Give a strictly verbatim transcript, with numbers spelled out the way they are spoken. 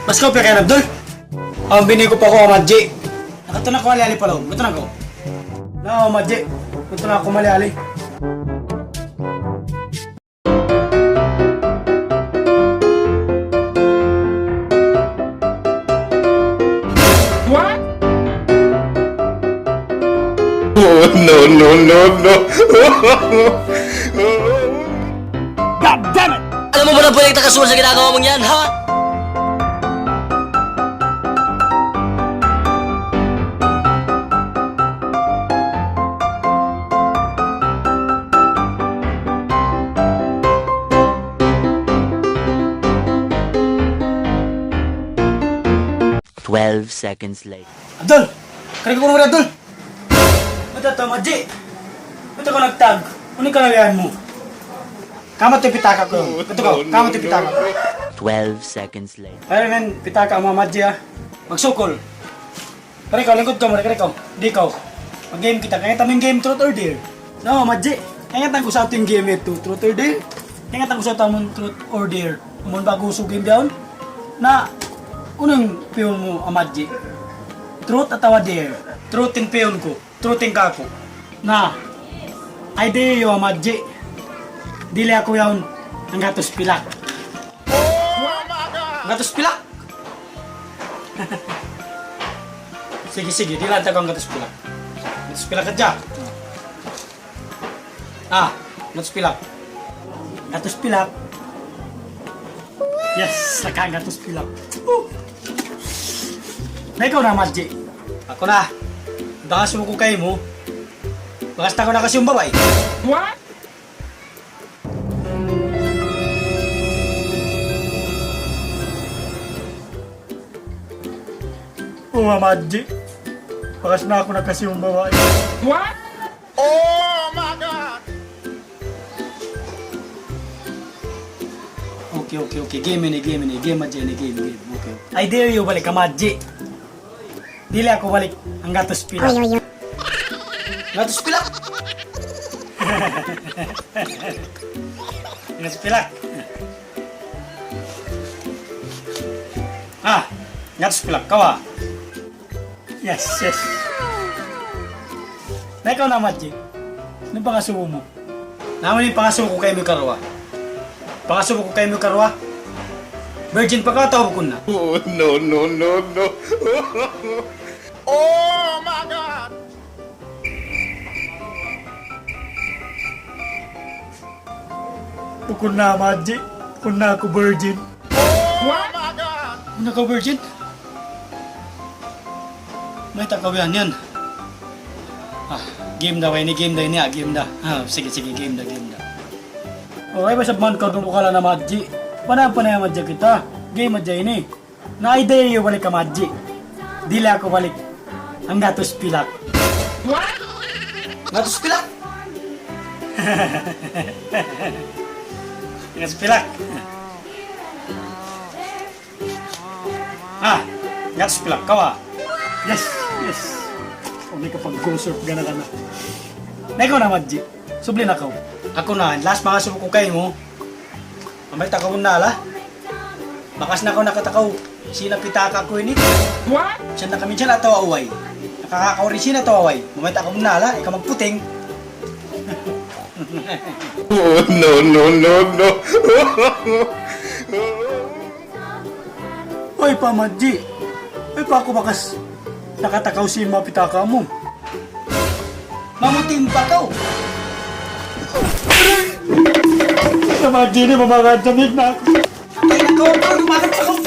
Mas kaw piya kay Abdul? Awn bini ku pa ku, Amadji. Nakadtu na aku mali-ali pa lawm. Kadtu na aku. Na, Amadji. Kadtu na aku mali-ali. What? Oh, no, no, no, no. God damn it! Alam mo ba na pwede kita kasuhan sa ginagawa mong yan, ha? Twelve seconds later. Abdul! Kari ka kunu' Abdul! Mayta' tu, Amadji? Mayta' kaw nagtag? Unu in kalagihan mu? Kamat in pitaka ku. Ito ka, kamat in pitaka ku. Twelve seconds later. Ay, men, pitaka mu, Amadji, ha. Magsukul. Kari kaw, lingkud kaw, kari kaw. Di kaw. Mag-game kita. Kaingatan mu in game Truth or Dare? Na, Amadji. Kaingatan ku sa in game yadtu, Truth or Dare. Kaingatan ku sa in Truth or Dare. Amun ba'gu usug in bihaun. Na, unu in piyun mu, Amadji? Truth atawa Dare? Truth in piyun ku. Truth in kāku'. Na, I dare you, Amadji. Dili aku yaun hanggatus pilak. Hanggatus pilak? Sige, sige, dila' ta kaw hanggatus pilak. Hanggatus pilak hadja. Ah, hanggatus pilak. Hanggatus pilak. Yes, nakahanggatus pilak. Woo! Na ikaw na, Amadji. Aku na. Pangasubu ku kaymu. Bakas na aku nakasiyum babai. What? Oh, Amadji. Bakas na aku nakasiyum babai. What? Oh my God! Okay, okay, okay. Game ini, game ini. Game hadja ini, game, game. Okay. I dare you balik, Amadji. Dili aku balik hanggatus pilak. Uy, uy, uy. Hanggatus pilak? Hanggatus pilak? Ah, hanggatus pilak. Kawa. Yes, yes. Na ikaw na, Amadji. Unu in pangasubu mu? Na amu in pangasubu ku kaymu hikaruwa. Pangasubu ku kaymu hikaruwa. Virgin pa kaw atawa bukun na? Oh, no, no, no, no. Oh my God! Bukun na, Amadji. Bukun na aku virgin. Oh my God! Bukun na kaw virgin? Mayta' kaw yan, yan. Ah, game da ba ini, game da ini, ah, game da. Ah, sige, sige, game da, game da. Oh, ay, basta man kaw dumukala na, Amadji. Panay-panay, Amadji, kita. Game hadja ini. Na, I dare you balik, Amadji. Dili aku balik hanggatus pilak. Hanggatus pilak? Hanggatus pilak? Ah, hanggatus pilak. Kawa. Yes, yes. Kami kapag-go surf gana-gana. Na ikaw na, Amadji. Subli na kaw. Aku na, last pangasubu ku kaymu. Mamayta' kaw bunnal, ha? Bakas na kaw nakatakaw sin pitaka ku ini. What? Siya na kami dyan atawa way. Nakakakaw rin siya atawa way. Mamayta' kaw bunnal, ha? Ikaw magputing. Oh, no, no, no, no. Hoy, Pa Amadji. Hoy, Pa, aku bakas nakatakaw sin manga pitaka mu. Mamuting pa kaw. Pa Amadji ini, mamagadjamig na aku. Ay, nakaw, nakaw, lumagat pa kaw.